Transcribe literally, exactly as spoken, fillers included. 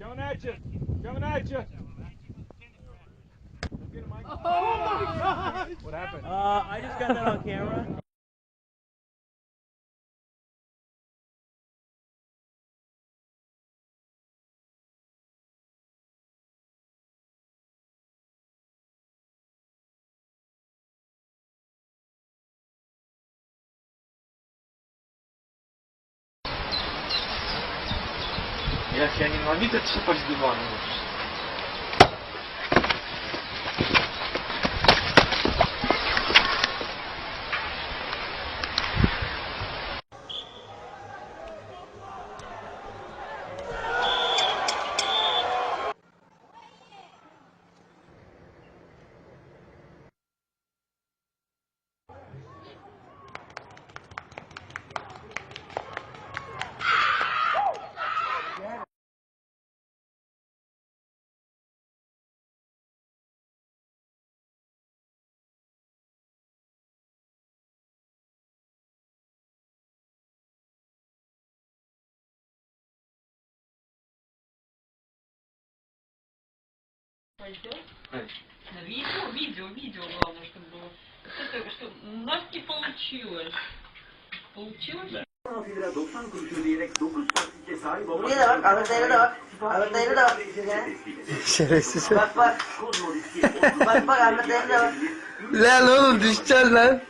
Coming at you. Coming at you. What happened? Uh, I just got that on camera. Il a fait un invite à se passer devant nous. Пойдёт? На видео, видео, видео, главное, чтобы было. Что, что у нас не получилось. Получилось? Doksan lira doksan kuruş ödeyerek dokuz taksitle sahip olmak Buraya da bak, Ahmet Dayı'na da bak. Ahmet Dayı'na da bak. Şerefsiz. Bak, bak. Bak, bak, Ahmet Dayı'na da bak. Lan oğlum, düşeceksin lan.